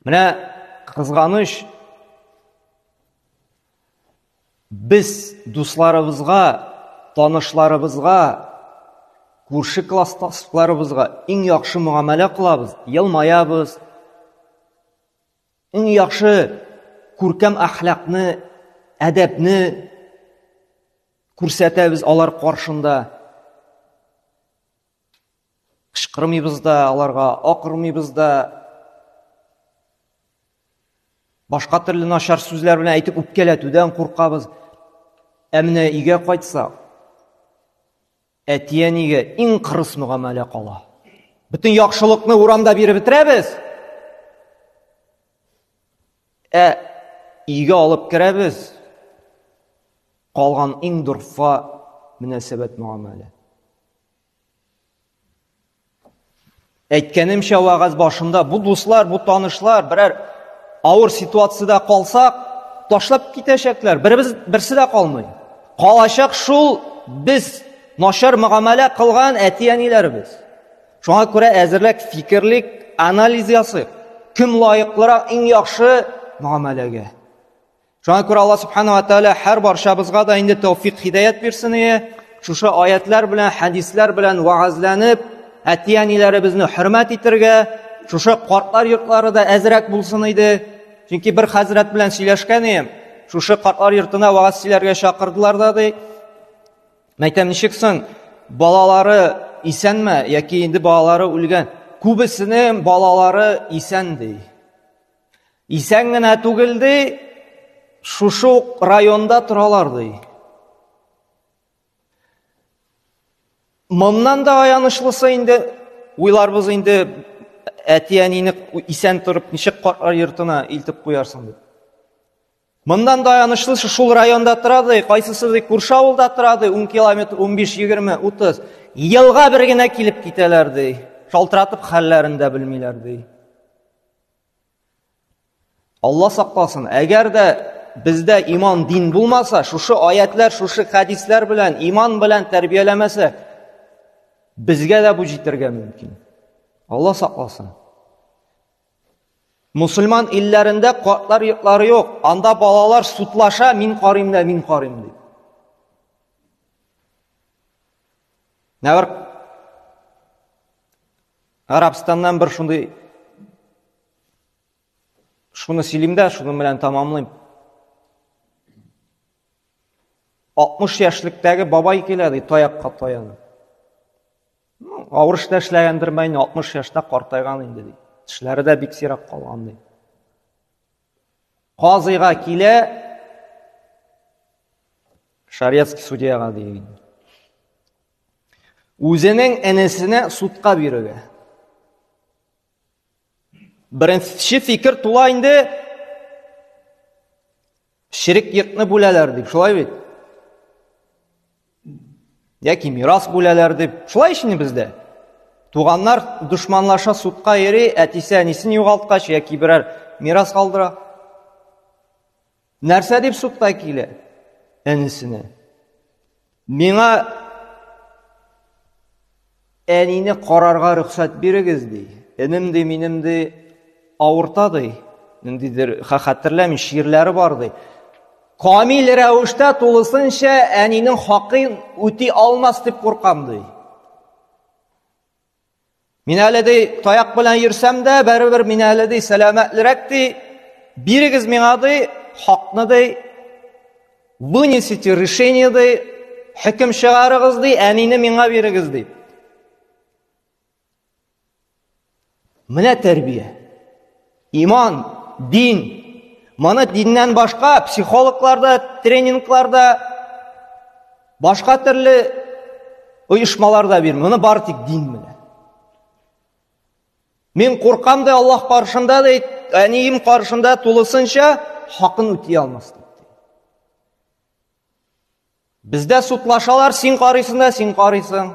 Менә кызганыч, без дусларыбызга, танышларыбызга, күрше классташларыбызга иң яхшы мөгамәлә кылабыз, елмаябыз. Иң яхшы күркәм әхлакны, әдәпне күрсәтәбез алар каршында. Кычкырмыйбыз да аларга, акырмыйбыз да. Башка төрле начар сүзләр белән әйтеп үпкәләтүдән куркабыз. Ә менә өйгә кайтсак, әти-әнигә иң кырыс мөгамәлә кала. Бөтен яхшылыкны урамда биреп бетерәбез. Ә өйгә алып керәбез, калган иң дорфа мөнәсәбәт мөгамәлә. Әйткәнемчә, вәгазь башында бу дуслар, бу танышлар берәр авыр ситуациядә калсак, ташлап китәчәкләр. Беребез берсе дә калмый. Калачак шул без начар мөгамәлә кылган әти-әниләребез. Шуңа күрә әзерләк фикерлик, анализ ясыйк. Кем лаеклырак иң яхшы мөгамәләгә? Шуңа күрә Алла Субхану ва Тааля һәр барчабызга да инде тәүфик хидаят бирсен ие. Шушы аятлар белән, хәдисләр белән вәгазьләнеп, әти-әниләребезне хөрмәт итергә, шушы картлар йортлары да әзрәк булсын иде. Чөнки бер хәзрәт белән сөйләшкән идем. Шушы картлар йортына вәгазь сөйләргә чакырдылар да ди. Мәйтәм, ничек соң? Балалары исәнме яки инде балалары үлгән? Күбесенең балалары исән ди. Исән генә түгел ди, шушы ук районда торалар ди. Моннан да аянычлысы инде уйларбыз инде әти-әнине исән торып ничек картлар йортына илтеп куярсың дип. Моннан да аянычлысы шул районда тора ди, кайсысы ди күрше авылда тора ди, 10 километр, 15, 20, 30. Елга бер генә килеп китәләр ди. Шалтыратып хәлләрен дә белмиләр ди. Алла сакласын, әгәр дә бездә иман дин булмаса, шушы аятлар, шушы хәдисләр белән, иман белән тәрбияләмәсә, безгә дә бу җитәргә мөмкин. Алла сакласын. Мусульман илләрендә картлар йортлары юк. Анда балалар судлаша, мин карыйм да, мин карыйм дип. Нәбер Арабстаннан бер шундый шуны сөйлим дә, шуның белән тәмамлыйм. 60 яшьлектәге бабай килә ди, таякка таянып. Ну, авыр эштә эшләгәндер мә инде, 60 яшьтә картайган инде ди. Тешләре дә бик сирәк калган ди. Казыйга килә, шариатский судьяга ди. Үзенең энесенә судка бирергә. Беренче фикер тула инде ширек йортны бүләләр дип, шулай бит? Яки мирас бүләләр дип. Шулай ич инде бездә. Туганнар дошманлаша судка йөри, әтисе әнисен югалткач яки берәр мирас калдыра. Нәрсә дип судка килә? Әнисенә. Миңа әнине карарга рөхсәт бирегез ди. Энем ди, минем ди, авырта ди. Ниндидер хәтерләмим, чирләре бар ди. Камил рәвештә тулысынча әнинең хакын үти алмас дип куркам ди. Мин әле ди таяк белән йөрсәм дә, бәрібір мин әле ди сәламәтлерәк ди. Бирегез миңа ди хакны ди. Вынесите решение ди. Хөкем чыгарыгыз ди, әнине миңа бирегез ди. Менә тәрбия. Иман, дин. Моны диннән башка психологларда, тренингларда, башка төрле оешмаларда бирми. Моны бары тик дин белә. Мин куркам да Аллаһ каршында да, әнием каршында тулысынча хакын үти алмас дип. Бездә судлашалар, син карыйсың да, син карыйсың.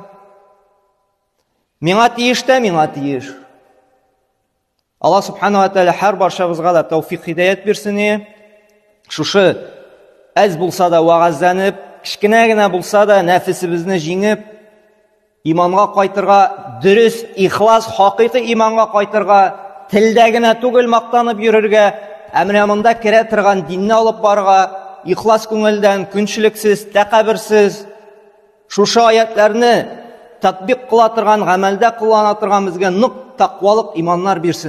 Миңа тиеш тә, миңа тиеш. Алла субхану ва тааля һәр барчабызга да тәүфик хидаят бирсен. Шушы әз булса да вәгазьләнеп, кечкенә генә булса да нәфесебезне җиңеп, иманга кайтырга, дөрес, ихлас, хакыйкый иманга кайтырга телдә генә түгел мактанып йөрергә, ә менә монда керә торган динне алып барырга, ихлас күңелдән, көнчелексез, тәкәбберсез, шушы аятларны татбик кыла торган, гамәлдә куллана торган безгә нык тәкъвалык иманнар бирсен.